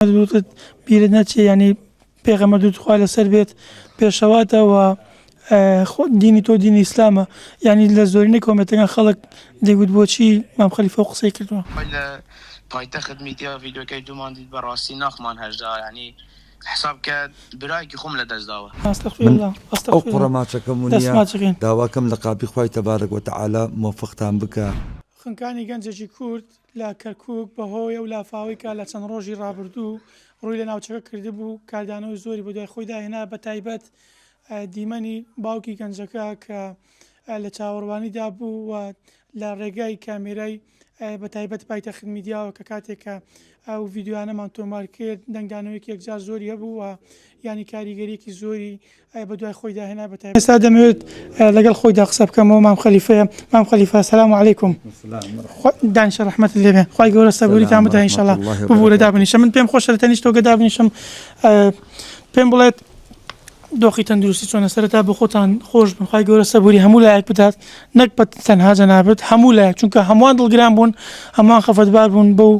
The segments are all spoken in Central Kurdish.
وتت بیرت نەچێ یانی پێغەمبەر درود خوای لەسەر بێت پێشەواتە و دینی تۆ دینی ئیسلامە یانی لە زۆرینەی کۆمێنتەکان خەڵک دەیگوت بۆچی مام خەلیفە ئەو قسەی کردووە. لە پایتەخت میدیا ڤیدیۆکەی دوومان دیت بەڕاستی ناخمان هەژا یانی حساب کە برایەکی خۆم لەدەست داوە. استغفر من اللە ئەو استغفر قوڕە اللە ماچەکەم و دەست نییە ماچەکەین. داواکەم لە قاپی خوای تبارک وتعالی مۆفقتان بکا. خنکانی گەنجێکی کورد لە کەرکوک بەهۆی ئەو لافاوەی کە لە چەند ڕۆژی ڕابردوو ڕووی لە ناوچەکە کردبوو، کاردانەوەی زۆری بەدوای خۆیدا هێنا، بەتایبەت دیمەنی باوکی گەنجەکە کە لە چاوەڕوانیدا بوو و لە ڕێگای کامێرای بەتایبەت پایتەخت میدیاوە کە کاتێک کە ئەو ڤیدیۆیانەمان تۆمار کرد دەنگدانەوەیەکی یەکجار زۆری هەبوو و یانی کاریگەریەکی زۆری بەدوای خۆیدا هێنا بەتایبەت ئێستا دەمەوێت لەگەڵ خۆیدا قسە بکەمەوە مام خەلیفەیە مام خەلیفە سلام علیکم دانیشە ڕەحمەتت لێ بێ خوای گەورە سەبوریتان بدا ان شاء الله ببورە دابنیشە من پێم خۆشە لە تەنیشت تۆگە دابنیشم پێم بڵێت دۆخی تەندروستی چۆنە سەرەتا بۆ خۆتان خۆش بن خوای گەورە سەبوری هەموو لایەک بدات نەک بە تەنها جەنابت هەموو لایەک چونکە هەمووان دڵگران بوون هەمووان خەفەتبار بوون بەو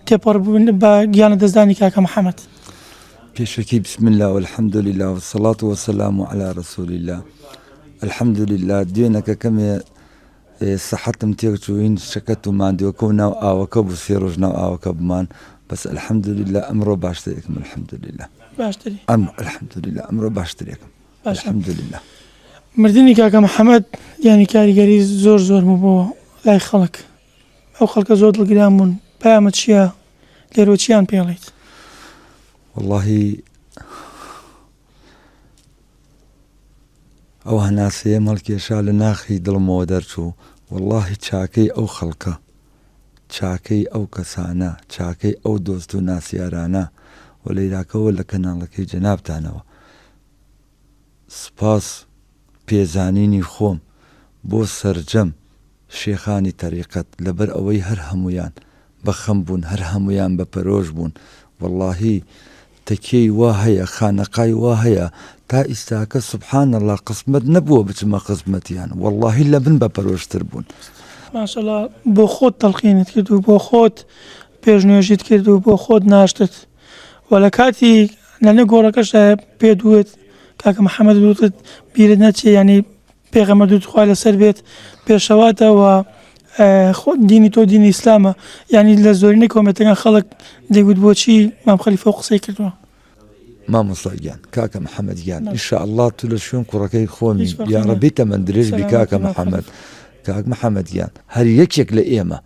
تێپەڕ بوون بە گیانە دەستدانی کاکە محەممەد. پێشەکی بسم اللە والحمد للە والصلاة والسلام علی رسول اللە الحمد للە دوێنەکە کەمێ سەحەتم تێک چووین شەکەت و ماندووەکە و ناو ئاوەکە بوو سێ ڕۆژ ناو ئاوەکە بمان بەس الحمد للە ئەمڕۆ باشترێکم الحمد للە باشتری ئەم الحمد للە ئەمڕۆ باشترێکم الحمد للە مردنی کاکە محەممەد یانی کاریگەری زۆر زۆر بوو بۆ لای خەڵک ئەو خەڵکە زۆر دڵگران بوون پەیامت چییە لێرەوە چیان پێڵیت؟ وەڵاهی ئەو هەناسەیەم هەڵکێشا لە ناخی دڵمەوە دەرچوو وەڵاهی چاکەی ئەو خەڵکە چاکەی ئەو کەسانە چاکەی ئەو دۆست و ناسیارانە و لەیراکەوە لە کەناڵەکەی جەنابتانەوە سپاس پێزانینی خۆم بۆ سەرجەم شێخانی تەریقەت لەبەر ئەوەی هەر هەموویان بە خەم بوون هەر هەموویان بە پەرۆش بوون وەڵاهی تەکیەی وا هەیە خانەقای وا هەیە تا ئیستاکە سبحان اللە قسمەت نەبووە بچمە خزمەتیان وەڵاهی لە من بە پەرۆشتر بوون. ماشاءاللە بۆ خۆت تەڵقینت کرد و بۆ خۆت پێشنوێژیت کرد و بۆ خۆت ناشتت و لە کاتی لە نێو گۆڕەکەشدا پێت وت کاکە محەممەد وتت بیرت نەچێ یانی پێغەمبەر درود خوای لەسەر بێت پێشەواتە و دینی تۆ دینی ئیسلامە یانی لە زۆرینەی کۆمێنتەکان خەڵک دەیگوت بۆچی مام خەلیفە ئەو قسەی کردووە. مامۆستا گیان کاکە محمد گیان ان شاء اللە تو لە شوێن کوڕەکەی خۆمی یاڕەبی تەمەن درێژ بی کاکە محمد کاک محمد گیان هەر یەکێک لە ئێمە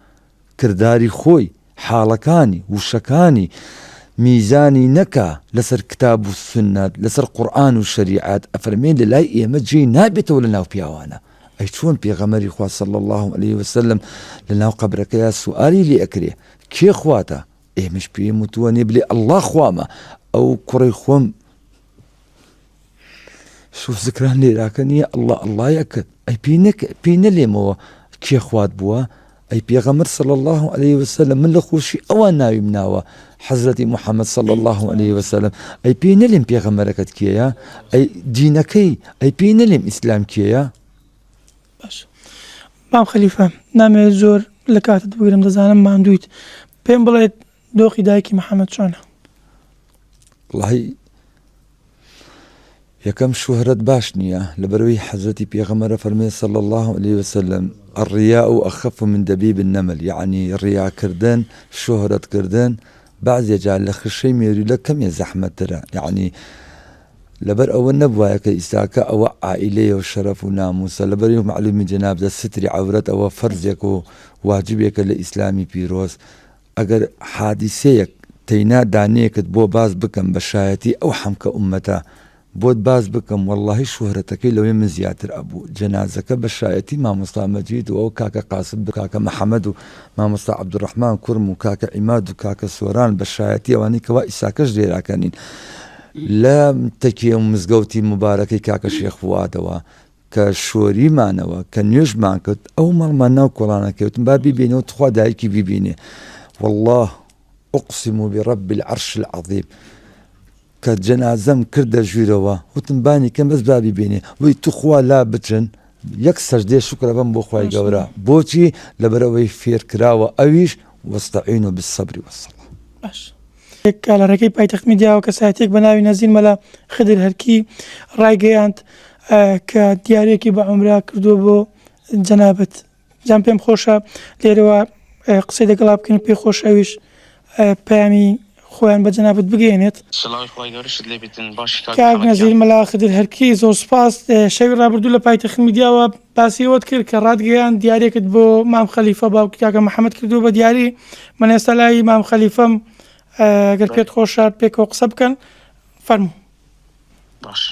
کرداری خۆی، حاڵەکانی، وشەکانی میزانی نەکا لەسەر کتاب و سوننەت، لەسەر قورئان و شەریعەت، ئەفەرمێ لەلای ئێمە جێی نابێتەوە لەناو پیاوانە. ئەی چۆن پێغەمبەری خوا صلی اللە علیە وسلم لەناو قەبرەکەیا سوئالی لێ ئەکرێ کێ خواتە؟ ئێمەش پێیم وتووە نێ بلێ اللە خوامە، ئەو کوڕەی خۆم شوف زکران لێراکە نییە اللە اللە یەکرد ئەی پێی نەک پێی نەلێمەوە کێ خوات بووە ئەی پێغەمبەر صلی الله علیه وسلم من لە خۆشی ئەوان ناویم ناوە حەزرەتی محەممەد صلی الله علیه وسلم ئەی پێی نەلێم پێغەمبەرەکەت کێیە ئەی دینەکەی ئەی پێی نەلێم ئیسلام کێیە باش مام خەلیفە نامەوێت زۆر لە کاتت بگرم دەزانم ماندوویت پێم بڵێت دۆخی دایکی محەمەد چۆنە؟ وەڵاهی یەکەم شوهرەت باش نییە لەبەرەوەی حەزرەتی پێغەمبەرە فەرمێ صلی الله علیه وسلم الرياء اخف من دبيب النمل یعنی ڕیاکردن شوهرەتکردن بعضێ جار لە خشەی مێروولە کەمێ زەحمەتترە یعنی لەبەر ئەوە نەبوایە کە ئیستاکە ئەوە عائیلەیە و شەرەف و ناموسە لەبەر معلومی جەنابتە ستری عەورەت ئەوە فەرزێک و واجبێکە لە ئیسلامی پیرۆز ئەگەر حادیسەیەک تەینا دانەیەکت بۆ باس بکەم بە شایەتی ئەو حەمکە ئوممەتە بۆت باس بکەم وەڵاهی شوهرەتەکەی لەوەی من زیاتر ئەبوو جەنازەکە بە شایەتی مامۆستا مەجید و ئەو کاکە قاسم و کاکە محەمەد و مامۆستا عەبدولڕەحمان کورم و کاکە عیماد و کاکە سۆران بە شایەتی ئەوانەی کەوا ئیساکەش لێراکەنین لە تەکیە و مزگەوتی موبارەکەی کاکە شێخ فوادەوە کە شۆریمانەوە کە نوێژمان کرد ئەو ماڵمان ناو کۆڵانەکەی وتم با بیبینەوە تخوا دایکی بیبینێ واللە اقسم برب العرش العظیم کە جەنازەم کردە ژوورەوە وتم بانی کەم بەس با بیبینێ وی توخوا لا بچن یەک سەجدێ شکرە بەم بۆ خوای گەورە بۆچی لەبەرئەوەی فێرکراوە ئەویش واستعینوا بالصبر والصلاة. باش. کە لە ڕێگەی پایتەخت میدیاوە کەسایەتیەک بە ناوی نەزیر مەلا خدر هەرکی ڕایگەیاند کە دیاریەکی بە عومرە کردووە بۆ جەنابت جام پێم خۆشە لێرەوە قسەی لەگەڵا بکەین پێی خۆشە ئەویش پەیامی خۆیان بە جەنابت بگەیەنێت. سڵاوی خوای گەورەشت لێ بێتن باشی کاک کاک محمد نەزیر گیان. مەلا خدر هەرکی زۆر سوپاس شەوی ڕابردوو لە پایتەخت میدیاوە باسی ئەوەت کرد کە ڕاتگەیاند دیاریەکت بۆ مام خەلیفە باوکی کاکە محمد کردووە بە دیاری من ئێستا لای مام خەلیفەم گەر پێت خۆشە پێکەوە قسە بکەن فەرموو. باش.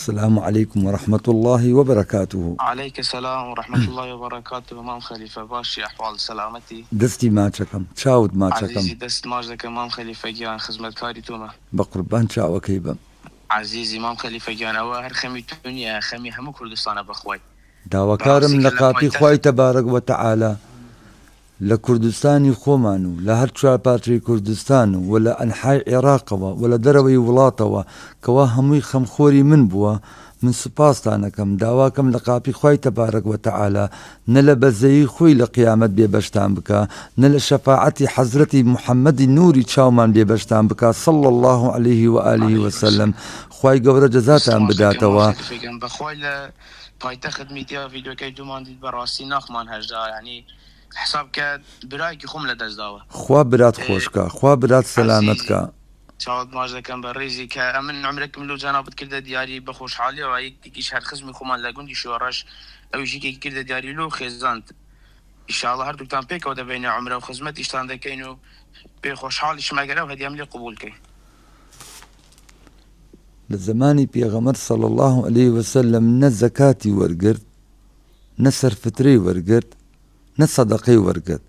السلام علیکم و رحمە اللە و بەرەکاتوه. علیک سلام و رحمە اللە و بەرەکاتوه مام خەلیفە باشی ئەحواڵ سەلامەتی. دەستی ماچەکەم چاوت ماچەکەم. عەزیزی دەست ماچ دەکەم مام خەلیفە گیان خزمەتکاری تۆمە. بەقوربان چاوەکەی بم. عەزیزی مام خەلیفە گیان ئەوە هەر خەمی تۆ نیە خەمی هەموو کوردستانە بەخوای داواکارم بەڕاستی لە کە لە قاپی خوای پایتەخت. تبارک و تعالی لە کوردستانی خۆمان و لە هەر چوارپارچەی کوردستان و لە ئەنحای عێڕاقەوە و لە دەرەوەی وڵاتەوە کەوا هەمووی خەمخۆری من بووە من سوپاستان ئەکەم داواکەم لە قاپی خوای تبارک و تعالی نە لە بەزەیی خۆی لە قیامەت بێ بەشتان بکا نە لە شەفاعەتی حەزرەتی محمدی نوری چاومان بێ بەشتان بکا صلی اللە علیه و آله علیه و سلم وسلم خوای گەورە جەزاتان دەست ماچ دەکەم مام بداتەوە. خەلیفە گیان بەخوای لە پایتەخت میدیا ڤیدیۆکەی دومان دیت بەڕاستی ناخمان هەژا یانی حساب کە برایەکی خۆم لەدەست داوە. خوا برات خۆش کا خوا برات سەلامەت عەزیزی کا. چاوت ماچ دەکەم بەڕێزی کە ئەمن عومرەکم لۆ جەنابت کردە دیاری بە خۆشحاڵیەوە یەکێکیش هەر خزمی خۆمان لە گوندی شۆڕش ئەویش یەکێکی کردە دیاری لۆ خێزانت ئیشاڵا هەردووکتان پێکەوە دەبەینە عومرە و خزمەتیشتان دەکەین و پێ خۆشحاڵیشم ئەگەر ئەو هەدیەم لێ قبوڵ کەی. لە زەمانی پێغەمبەر صلی اللە علیە وسلم نە زەکاتی وەرگرت نە سەرفترەی وەرگرت نە سەدەقەی وەرگرت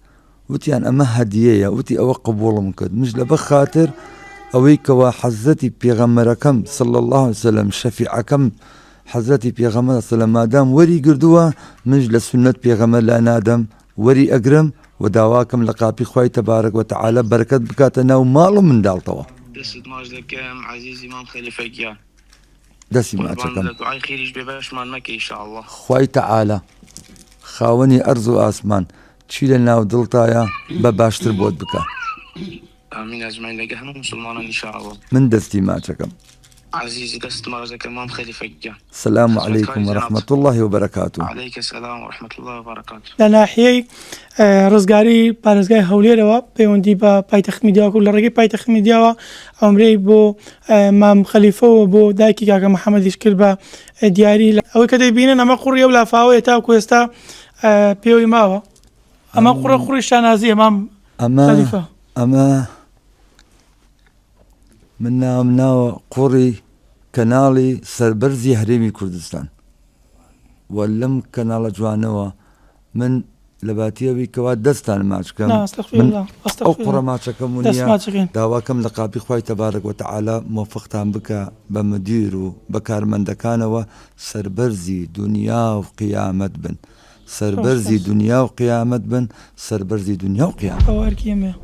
وتیان ئەمە هەدیەیە وتی ئەوە قبوڵم کرد منش لەبەر خاتر ئەوەی کەوا حەزرەتی پێغەمبەرەکەم صلی اللە علیه وسلم شەفیعەکەم حەزرەتی پێغەمبەر صلی اللە مادام وەری گردووە منش لە سوننەت پێغەمبەر لا نادەم وەری ئەگرم و داواکەم لە قاپی خوای تبارک و تعالی بەرەکەت بکاتە ناو ماڵ و منداڵتەوە. دەستت ماچ دەکەم عەزیزی مام خەلیفە گیان. دەستی قوربان ماچەکەم. لە دوعای خێریش بێ بەشمان مەکە ئیشاڵڵا. خوای تەعالا خاوەنی ئەرز و ئاسمان چی لە ناو دڵتایە بە باشتر بۆت بکا. آمین اجمعین لەگە هەموو موسڵمانان ان شاء اللە. من دەستی ماچەکەم. عەزیزی دەستت ماچ دەکەم مام خەلیفە گیان. سلام علیکم خزمەتکاری و جەنابت. رحمە اللە و بەرەکاتوه. علیک سلام و رحمە اللە و بەرەکاتوه. لە ناحیەی ڕزگاری پارێزگای هەولێرەوە پەیوەندی بە پایتەخت میدیاوە کرد، لە ڕێگەی پایتەخت میدیاوە عومرەی بۆ مام خەلیفە و بۆ دایکی کاکە محەمەدیش کرد بە دیاری. ئەوەی کە دەیبینن ئەمە قوڕی ئەو لافاوەیە تاکو ئێستا پێوەی ماوە. ئەمە قوڕە قوڕی شانازییە مام خەلیفە. ئەمە من ناوم ناوە قوڕی کەناڵی سەربەرزی هەرێمی کوردستان. و لەم کەناڵە جوانەوە من لەباتی ئەوی کەوا دەستان ماچ کەم من ئەو قوڕە ماچەکەم و نییە داواکەم لە قاپی خوای تەبارک وتعالی مۆفقتان بکا بە مدیر و بە کارمەندەکانەوە سەربەرزی دونیا و قیامەت بن سەربەرزی دونیا و قیامەت بن سەربەرزی دونیا و قیامەت. ئەوە ئەرکی ئێمەیە.